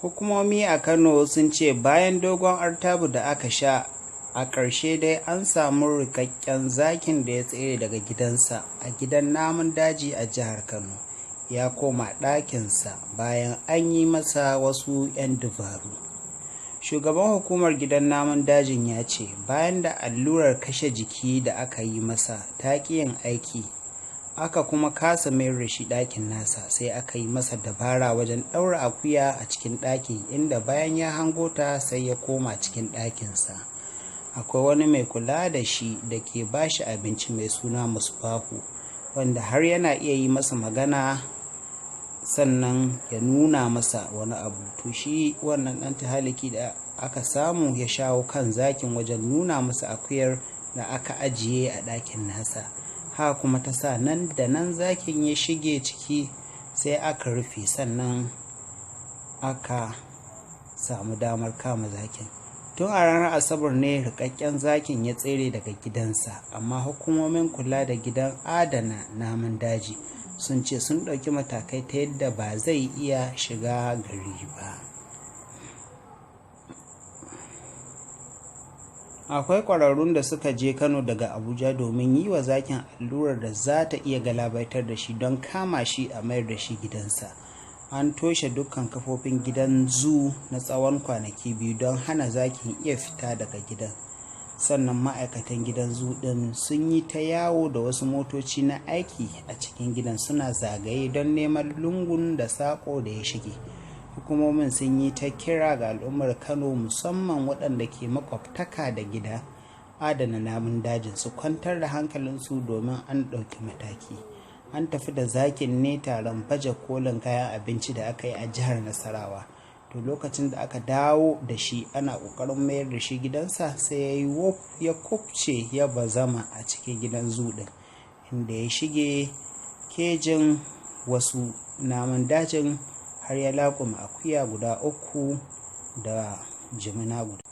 Hukumomi a Kano sun ce bayan dogon artabu da aka sha, a ƙarshe dai an samu rikakken zakin da ya tsere daga gidansa a gidan namun daji a jihar Kano ya koma ɗakinsa bayan an yi masa wasu 'yan dubaru. Shugaban hukumar gidan namun dajin ya ce bayan da allurar kashe jiki da aka yi masa ta ƙi yin aiki, aka kuma kasa mayar da shi ɗakin nasa, sai aka yi masa dabara wajen ɗaura akuya a cikin ɗakin, inda bayan ya hango ta sai ya koma cikin ɗakinsa. Akwai wani mai kula da shi da ke ba shi abinci mai suna Musbahu, wanda har yana iya yi masa magana sannan ya nuna masa wani abu. To, shi wannan ɗan tahaliki da aka samu ya shawo kan zakin wajen nuna masa akuyar da aka ajiye a ɗakin nasa. Haka kuma ta sa nan da nan zakin ya shige ciki, sai aka rufe, sannan aka samu damar kama zakin. Tun a ranar Asabar ne rikakken zakin ya tsere daga gidansa, amma hukumomin kula da gidan adana namun daji sun ce sun ɗauki matakai ta yadda ba zai iya shiga gari ba. Akwai ƙwararrun da suka je Kano daga Abuja domin yi wa zakin allurar da za ta iya galabaitar da shi don kama shi a mayar da shi gidansa. An toshe dukkan kafofin gidan zoo na tsawon kwanaki 2 don hana zakin iya fita daga gidan. Sannan ma'aikatan gidan zoo ɗin sun yi ta yawo da wasu motoci na aiki a cikin gidan suna zagaye don neman lungun da saƙo da ya shige. Hukumomin sun yi ta kira ga al'ummar Kano, musamman waɗanda ke makwabtaka da gida adana namun dajin, su kwantar da hankalinsu domin an ɗauki mataki. An tafi da zakin ne taron baje kolin kayan abinci da aka yi a jihar Nasarawa. To, lokacin da aka dawo da shi ana ƙoƙarin mayar da shi gidansa, sai ya yi wof ya kubce ya bazama a cikin gidan zoo ɗin, inda ya shige kejin wasu namun dajin har ya laƙume akuya guda uku da jimina guda.